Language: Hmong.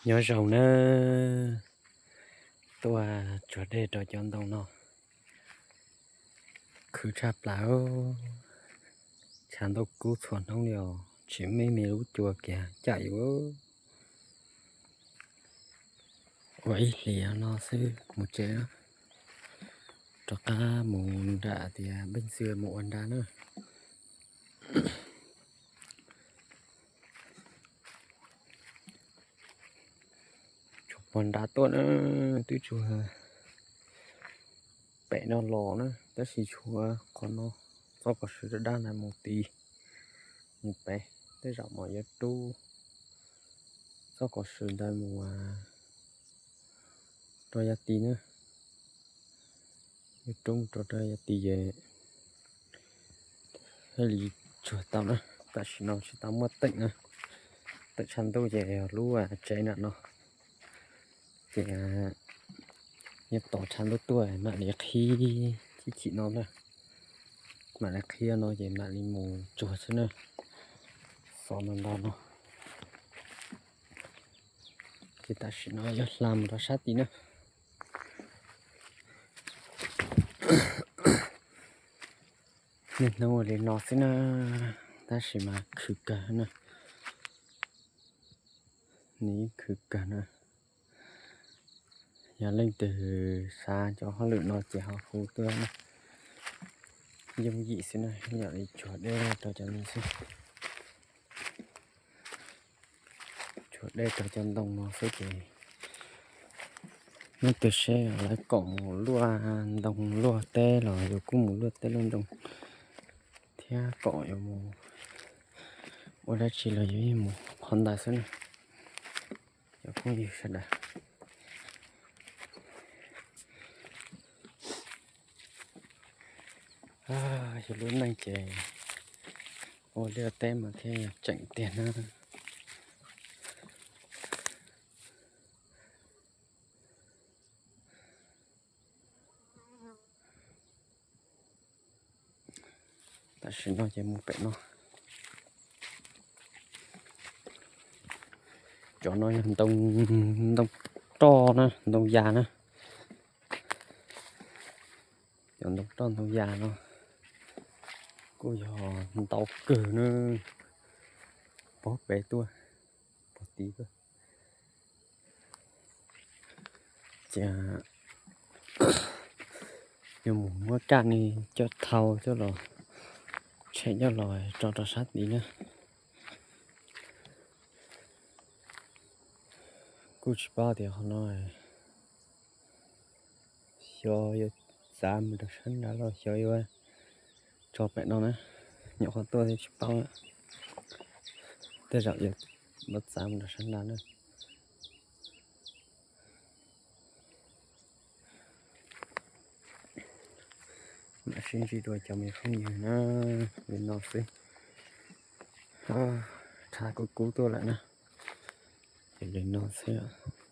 Nyob zoo na, tuaj tsuag dej rau cov ntoo no, khwv tshaj plaws. Tshav ntuj kub txhua hnub li os, tsis me me lub cua kiag caj yuav ua ib hlis no xwb mus tsev. Rov qab mus nram tias Npeej Xwm mus ua nra na. Tshuav puag nrad tuaj na, twb tsuag pem no los na, tab sis tshuav qhov no txoj kom swm dab dab ntawd mus tid mus pem, tej zaum mas yuav rub txoj kom swm ntawd mus rau yav tid na. Yuav rub mus rau rau yav tid ces thiaj li tsuag tau na. Tam sim no tsis tau muaj teem na, teem tshav ntuj ces yog lub tsev nram no. Ces nyob tos tshav ntuj tuaj mam li qhib chim chim no na. Mam li qhib no ces mam li mus tsuag xwb na. Xov ntau ntau no. Ces tam sim no yuav hla mus rau sab tid na. Niaj hnub ua li no xwb na, tab sis mas khwv kawg na. Nws yeej khwv kawg na. Yog leej twg xav cov hauj lwm no ces ho hu tuaj na. Yooj yim xwb na, yam li tsuag dej rau cov no xwb. Tsuag dej rau cov ntoo no xwb ces nyob twg seb lawv kom mus luaj ntoo luaj teb los yus kuj mus luaj teb luaj ntoo, thiab kom yuav mus ua dab tsi los yus yeej mus qhov ntawd xwb na. Cov phooj ywg sawv daws, yus lub neej ces ua liaj teb mas thiaj tseem tiag na. Tam sim no ces mus pem no. Cov no yog ntoo, ntoo roj na, ntoo yas na. Cov ntoo roj ntoo yas no kuj yog ntau kawg na. Pog pem tuaj, pog tid tuaj. Ces yuav mus muab kaj ni coj thau coj los, tshem coj los tso rau sab tid na. Kuj tsis paub tias qhov no xyov yuav txav mus rau sab nrad los xyov yuav tso pem no na. Nyuam qhuav tuaj thiab tsis paub, tej zaum yuav txav mus rau sab nrad na. Mam sib ntsib dua cov me phooj ywg na, li no xwb. Tshav kub kub tuaj lawm na, ces li no xwb.